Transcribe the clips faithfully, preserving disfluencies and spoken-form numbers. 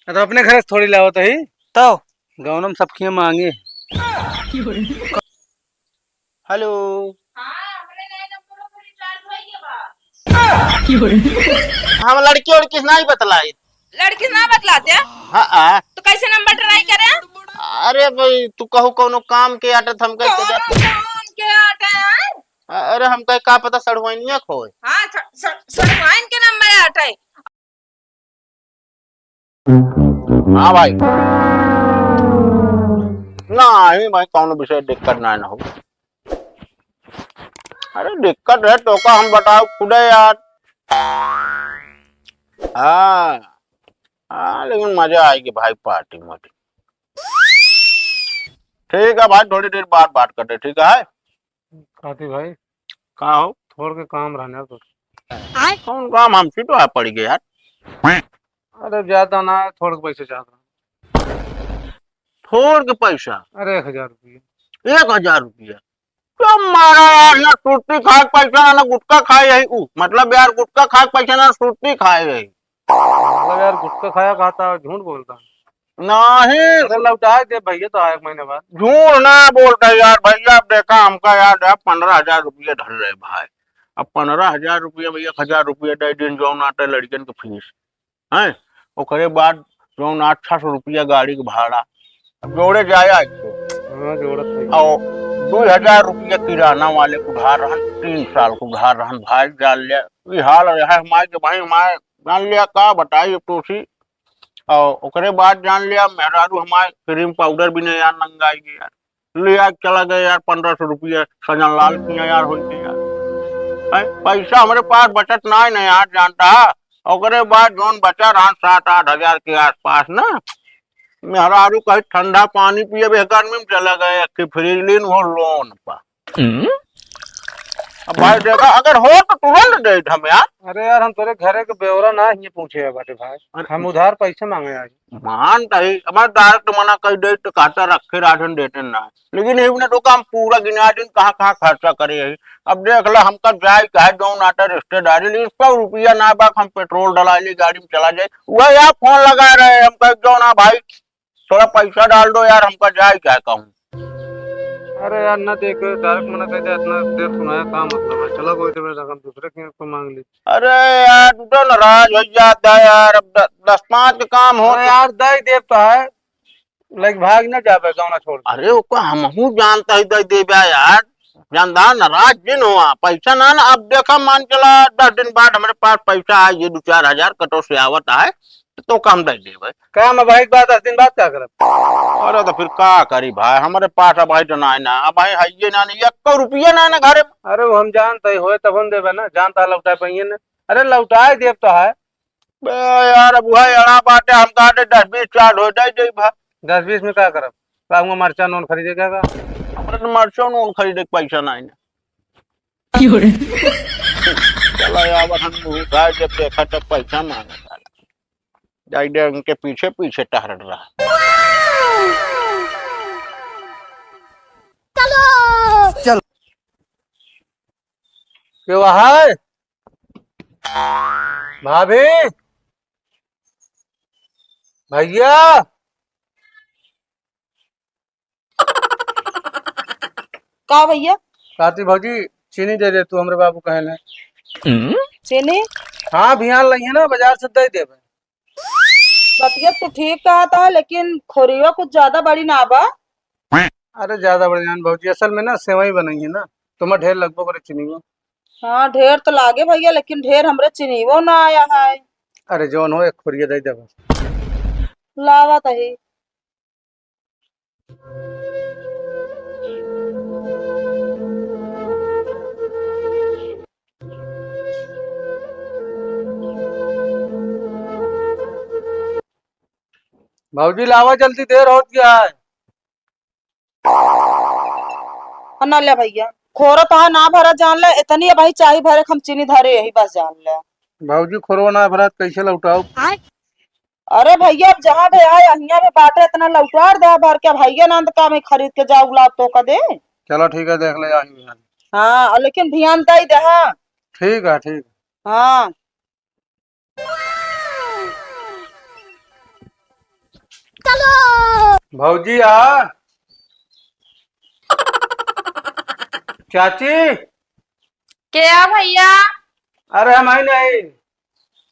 तो अपने घर से थोड़ी लावत ही। तो? गौनम सबके मांगे। हेलो। हाँ, हमरे नए नंबर पर रिचार्ज होइ गया बा। हम लड़की उड़की से नहीं बतलाई। लड़की से ना बतलाते? हाँ, हाँ। तो कैसे नंबर ट्राई करे? अरे भाई, तू कहू कौनो काम के आटे त हम कहे कौनो काम के आटे हैं? अरे, हम कहे का पता सड़वाइनिया खोए। हाँ, स-, स-, सड़वाइन के नंबर आटे। हाँ भाई। नहीं भाई, कौनो विषय दिक्कत ना, ना हो। अरे दिक्कत है तो का हम बताओ खुदे यार। हाँ, हाँ, लेकिन मजा आएगी भाई पार्टी में। ठीक है भाई, थोड़ी देर बाद बात करते, ठीक है? काती भाई, का हो? थोड़ के काम रहने तो। कौन काम? हमसे तो आ पड़ गया यार। अरे ज्यादा ना है, थोड़ के पैसे चाहता हूँ। थोड़ के पैसा? अरे एक हजार रुपये। एक हजार रुपया? तो मारा यार, ना सुरती खाए के पैसा, ना गुटखा खाए यही ऊ। मतलब यार, गुटखा खाए के पैसा, ना सुरती खाए यही। मतलब यार, गुटखा खाया खाता है, झूठ बोलता है। नहीं। अरे लौटाए दे भैया, तो आए एक महीने बाद। झूठ ना बोलता यार भैया, अब देखा हमका यार, अब पन्द्रह हजार रुपया धर रहे भाई। अब पन्द्रह हजार रुपया में एक हजार रुपया दे दिन जौन आटे लड़कियन के फीस, हैं? ओकरे बाद जौन आठ छह सौ रुपया गाड़ी के भाड़ा, अब जोड़े जाए आज के। हाँ, जोड़त है। और दो हजार रुपया किराना वाले के उधार रहन, तीन साल के उधार रहन भाई, जान लिया। ये हाल रहा है हमारे के भाई, हमारे जान लिया का बताई अब तो उसी। और ओकरे बाद जान लिया मेहरारू हमारे क्रीम पाउडर भी नहीं यार नंगाई गई यार। ले आके चला गए यार, पन्द्रह सौ रुपया सजन लाल किया यार, होई के यार। हैं? पैसा हमरे पास बचत ना है ना यार, जानता है? ओकरे बाद जौन बचा रहा सात आठ हजार के आसपास ना, मेहरारू कहीं ठंडा पानी पिए बे गर्मी में चला गए, कि फ्रिज लीन हो लोन पर। हम्म? अब भाई देखा, अगर हो तो तुरंत दे हम यार। अरे यार, हम तोरे घरे के ब्यौरा ना ही पूछे है बाटे भाई, अरे हम उधार पैसे मांगे आज। मान तही, हमारे direct मना कर दे तो कहता रखे राशन देते ना। लेकिन ये ना तो काम पूरा गिना दिन कहाँ कहाँ खर्चा करे है। अब देख ला, हमका जाए का है, जौन आटा रिश्तेदारी ली, सौ रुपया ना बा, हम पेट्रोल डला ली, गाड़ी में चला जाए। वह आप फोन लगा रहे, हम कहे, "क्यों ना भाई, थोड़ा पैसा डाल दो यार, हमका जाए का है कहूँ।" अरे यार, ना देख, direct मना कर दे, इतना देर सुनाया, का मतलब है? चला कोई देर में रकम दूसरे के को मांग ली। अरे यार, तू तो नाराज हो जाता है यार, अब द-, दस पाँच के काम हो अरे तो यार, दे देव तो है, लाइक भाग ना जाबे गौना छोड़ के। अरे ओका हमहू जानता ही दे देबे यार, जानदार नाराज जिन हुआ, पैसा ना ना, अब देखा मान चला दस दिन बाद हमरे पास पैसा आए, ये दो चार हजार कटो से आवत है, तो कम दे देबे। का हम भाई के बाद दस दिन बाद का करब? अरे तो फिर का करी भाई, हमरे पास अब है तो ना है ना, अब है, है ये ना, ना, एको रुपया ना है ना घरे। अरे वो हम जानता ही होए तब हम देबे ना, जानता लौटा पाइए ना। अरे लौटाए देब तो है। बे यार, अब वह अड़ा बाटे, हम कहा दे दस बीस चार हो जाए, जाई भा। दस बीस में का करब? लाऊंगा मरचा नून खरीदे क्या का? हमरा तो मरचा नून खरीदे के पैसा नहीं ना। क्यों रे? चला यार, हम भूखा जब देखा तब पैसा मांगता। जाई दे उनके पीछे पीछे टहरत रहा। चलो। चल। के वहा है? भाभी, भैया। का भैया? काती भौजी, चीनी दे दे तू, हमरे बाबू कहे ना। चीनी? हाँ, बिहान लइहे ना, बाजार से दे देबे। बतिया तू ठीक कहत है, लेकिन खोरिया कुछ ज्यादा बड़ी ना बा। अरे ज्यादा बड़ी ना भौजी, असल में ना सेवई बनई है ना, तुम्हें ढेर लगबो करे चीनी में। हाँ, ढेर तो लागे भैया, लेकिन ढेर हमरे चीनीवो ना आया है। अरे जौन हो, एक खोरिया दे दे बस। लावा तही। भौजी लावा जल्दी, देर होत गया है। ना ले भैया, खोरा तहा ना भरा जान ले, इतनी अब ही चाही भरे हम चीनी धरे यही बस जान ले। भौजी खोरवा ना भरा त कैसे लौटाओ? अरे भैया, अब जहाँ भी आए, अहियाँ भी बाटे, इतना लौटार दे भर के, भैया नंद का में खरीद के जाऊ, लाभ तो का दे। चलो ठीक है, देख ले, आई बिहान। हाँ, और लेकिन ध्यान दे दे, हाँ। ठीक है, ठीक। हाँ। भौजी आ। चाची। के आ भैया? अरे हम आई नहीं।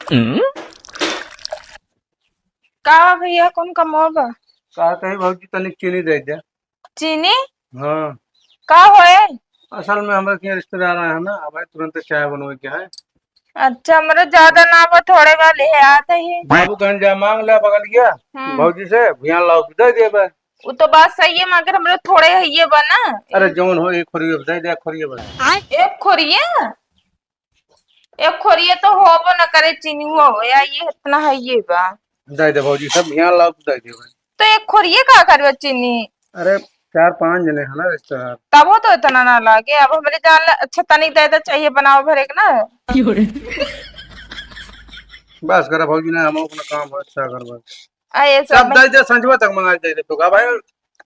हम्म? का बा भैया, कौन कमवा बा? का कही भौजी, तनिक चीनी दे दे। चीनी? हाँ। का होए? असल में हमरा के रिश्तेदार आए हैं ना, अब तुरंत चाय बनवे के है। अच्छा, हमरे ज्यादा ना बा, थोड़े बा, ले आते ही। बाबू कहन जा मांग ले बगलिया, हम्म। भौजी से भियान लाओ दे देबे। उ तो बात सही है, मगर हमरे थोड़े है ये बा ना। अरे जौन हो, एक खोरिए दे दे, खोरिए बा। एक खोरिए? एक खोरिए तो होबो न करे, चीनी हो या ये इतना है ये बा। दे दे भौजी, सब भियान लाओ दे देबे। तो एक खोरिए का करबे चीनी? अरे, चार पाँच जने हैं ना रिश्तेदार। तबो तो इतना ना लागे। अब हमरे जान ला, अच्छा, तनिक दे दे, चाहिए बनावे भरे के ना। बस करा भौजी ना, हम अपना काम है, अच्छा करबा। आ, ये सब सब में दे दे, संझवा तक मंगा दे दे। तो का भाई,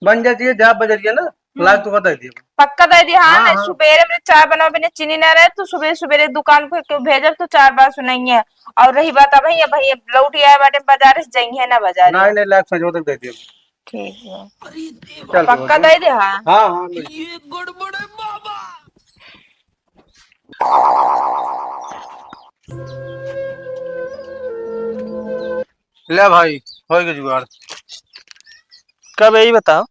बन जाती है, जा बजरिया ना, हम्म। लाग तो दे दिए। पक्का दे दिए, हाँ, हाँ, नहीं, हाँ। सुबेरे में चाय बनावे बिना चीनी ना रहे, तो सुबेरे, सुबेरे दुकान पे क्यों भेजब, तो चार बार सुनाइए। और रही बात, अब भैया, भैया लौट आए बाटे बाजार से, जाइए ना बाजार। नहीं, नहीं, लाग संझवा तक दे दिए। ठीक है। चल, पक्का दे दे, हाँ। हाँ, हाँ, ले। ये गड़बड़ है बाबा। ले भाई, होई के जुगाड़। कब यही बताओ,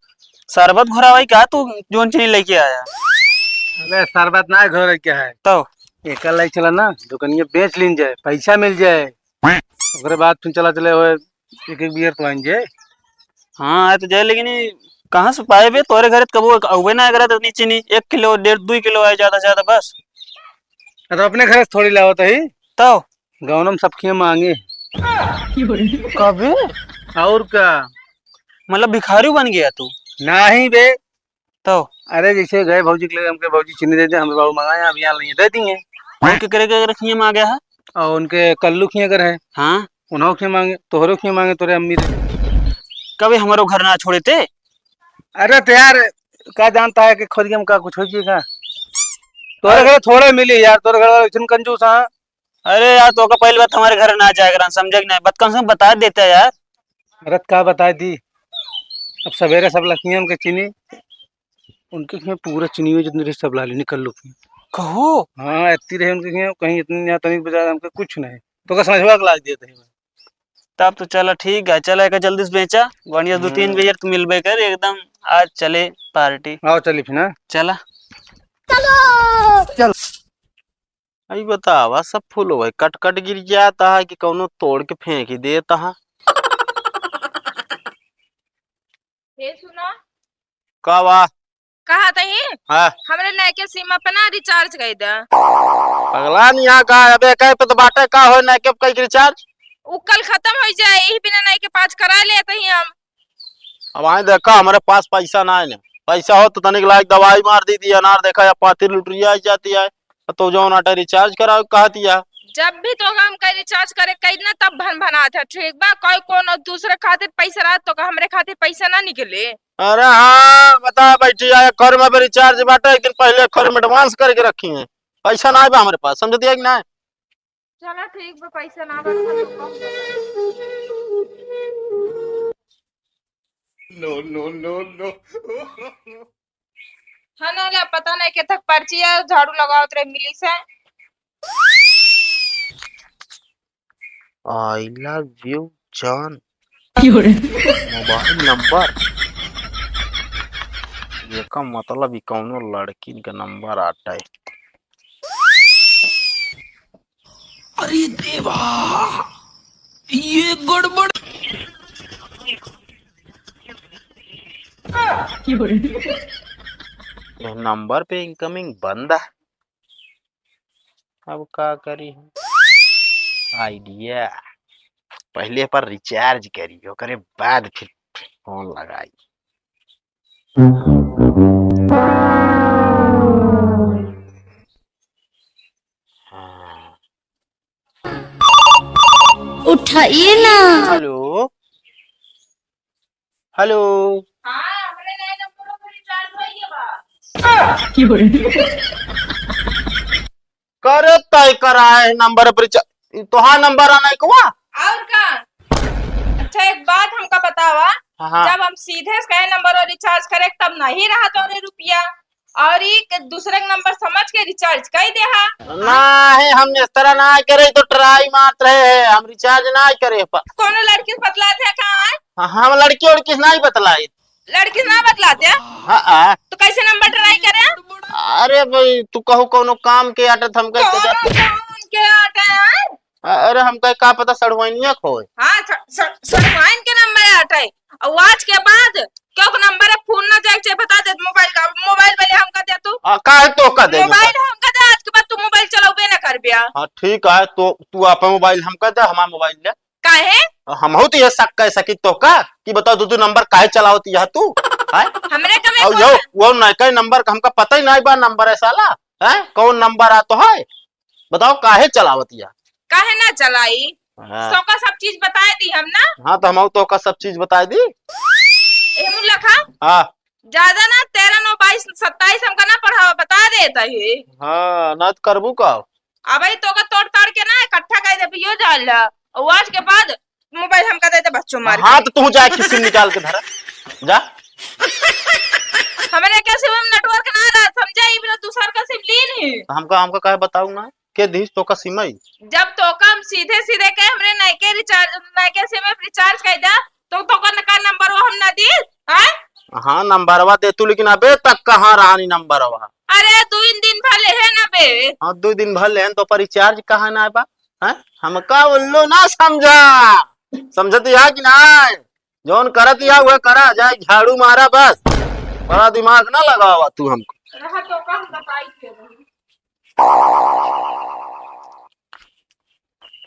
शरबत घोरावाई का तू जोन चीनी लेके आया? अबे शरबत ना घोरे के है। तो? एकर लाई चला ना, दुकनिया बेच लीन जाए, पैसा मिल जाए। ओकरे बाद फिर चला चले होए, एक एक बियर तो आइन जाए। हाँ, आए तो जाए, लेकिन ये कहाँ से पाए बे? तोरे घरे तो कबो अउबे ना करत इतनी चीनी, एक किलो, डेढ़, दुई किलो आए ज्यादा से ज्यादा बस। अरे अपने घरे से थोड़ी लावत ही। तो? गौनम सबके मांगे। कबे? और का? मतलब भिखारी बन गया तू? नहीं बे। तो? अरे जैसे गए भौजी के लिए, हमके भौजी चीनी दे दे, हम बाबू मंगाए, अब यहाँ नहीं दे दिए। और केकरे केकरे खिए मांगे है? और उनके कल्लू खिए कर है। हाँ। उन्हों खिए मांगे, तोहरो खिए मांगे, तोरे अम्मी रे। कभी हमारो घर ना छोड़े ते? अरे तो यार, का जानता है कि खोरिया में का कुछ हो जाएगा? तोरे अरे घर थोड़े मिली यार, तोरे घर वाले इतने कंजूस हैं। अरे यार, तो का पहली बात हमारे घर ना जाए करा, समझे कि नहीं? बात कम से कम बता देते यार। अरे, का बता दी, अब सवेरे सब लखियन के चीनी, उनके खिया पूरा चीनी में जितने रही सब ला ली, निकल लो फिर। कहो? हाँ, इतनी रहे उनके खिया, कहीं इतनी यहाँ तनिक बजा हमके कुछ नहीं। तो का समझवा के लाग देते हैं। तब तो चला ठीक है, चला एक जल्दी से बेचा, बढ़िया दो तीन हम्म। बियर तो मिलबे कर एकदम। आज चले पार्टी। आओ चली फिर ना। चला। चलो। चल। आई बतावा, सब फूल वही कट कट गिर जाता है कि कौनो तोड़ के फेंक ही देता है। हे सुना। का बा? कहा तही? हाँ। हमरे नयके सिम अपना रिचार्ज कई दे। पगला नहीं यहाँ का, अबे कहे पे तो बाटे का हो नयके कई रिचार्ज? उ कल खत्म हो जाए, यही बिना नयके पाँच करा लेते ही हम। अब आए देखा, हमरे पास पैसा ना है ना, पैसा हो तो तनिक लायक दवाई मार दी थी अनार, देखा या पाती लुटरिया आ जाती है, तो जौन आटा रिचार्ज कराओ कहती है। जब भी तो हम कहीं रिचार्ज करे कही ना, तब भन भनात है, ठीक बा? कोई कौन दूसरे खातिर पैसा रहा तो का हमरे खातिर पैसा ना निकले? अरे हाँ, बता बैठी है, एक में भी रिचार्ज बाटे, एक दिन पहले एक में एडवांस करके रखी है, पैसा ना बा हमरे पास, समझ दिया कि ना? चला ठीक बा, पैसा ना बा तो हम लोग कौन करब? No, no, no, no। हाँ ना, ले, पता नहीं के तक पर्ची है, झाड़ू लगावत रहे मिली से। I love you जान। मोबाइल नंबर, एका मतलब ई कौनो लड़किन के नंबर आटे। अरे देवा, ये गड़बड़। ये नंबर पे इनकमिंग बंद है। अब का करी हम? आइडिया, पहले पर रिचार्ज करी, ओकरे बाद फिर फोन लगाई। हाँ। उठाइए ना। हेलो, हेलो। हाँ, हमरे नए नंबर पर रिचार्ज होइए बा। करे तय कराए नंबर पर रिचार्ज, तोहार नंबर आना है कवा? और का? अच्छा, एक बात हमका बतावा, हाँ। जब हम सीधे से कहे नंबर और रिचार्ज करे, तब नहीं रहा तोरे रुपया, और ई के दूसरे के नंबर समझ के रिचार्ज कई देहा। ना है, हम इस तरह ना करे, तो ट्राई मारत रहे हैं, हम रिचार्ज ना करे पर। कोनो लड़की से बतलात है का है? हाँ, हम लड़की उड़की से नहीं बतलाई। लड़की से ना बतलात है? हाँ, हाँ। तो कैसे नंबर ट्राई करे? अरे भाई, तू कहू कोनो काम के आटत हमका कौन इतने काम के आटे हैं? अरे हमका का पता सड़वाइनिया खोए। हाँ, स-, स-, सड़वाइन के नंबर आटे। और आज के बाद क्यों के नंबर है, फोन ना जाए, चाहे बता दे मोबाइल का, मोबाइल वाले हमका दे तू। आ, काहे तोहका दे मोबाइल? मोबाइल हमका दे, आज के बाद तू मोबाइल चलावे ना कर बिया। हाँ, ठीक है, तो तू आपन मोबाइल हमका दे, हमार मोबाइल ले। काहे? हमहू तो ये शक कह सकी तोहका कि बताओ, दू दू नंबर काहे चलावत यह तू? हैं? हमरे कमे और कौन यो, है? वो नयका नंबर का हमका पता ही नहीं बा, नंबर है साला, हैं? कौन नंबर आ तो है? बताओ, काहे चलावत यह? काहे ना चलाई? हाँ। सो का सब चीज बताए दी हम ना। हाँ, तो हमहू तोहका सब चीज बताए दी। ए मुल्ला खा। हाँ। ज्यादा ना, तेरह नौ बाईस सत्ताईस हमका ना पढ़ावा, बता देता ही। हाँ, ना तो करबू का? अब ही तोका तोड़ ताड़ के ना इकट्ठा कर दे, यो जान ला। और आज के बाद मोबाइल हमका दे दे बच्चों मार हाँ, के। तो तू जाए के सिम निकाल के धरा। जा। हमरे के सिम में नेटवर्क ना रहा, समझे? ई बिना दूसर का सिम लीन ही। हमका, हमका काहे बताऊ ना? के दिस तोका सिम आई? जब तोका हम सीधे सीधे के हमरे नयके रिचार्ज, नयके सिम में रिचार्ज कर दे, तो तोका न-, का नंबरवा हम ना दी? हैं? हाँ, नंबरवा दे तू, लेकिन अबे तक कहाँ रहानी नंबरवा? अरे, दो दिन भले है ना बे। हाँ, दो दिन भले है, तो पर रिचार्ज कहाँ ना बा? हैं? हमका उल्लू ना समझा, समझत या कि ना? जौन करत या वह करा, जाए झाड़ू मारा बस, बड़ा दिमाग ना लगावा तू हमको। रहा तो का हम बताई के रही।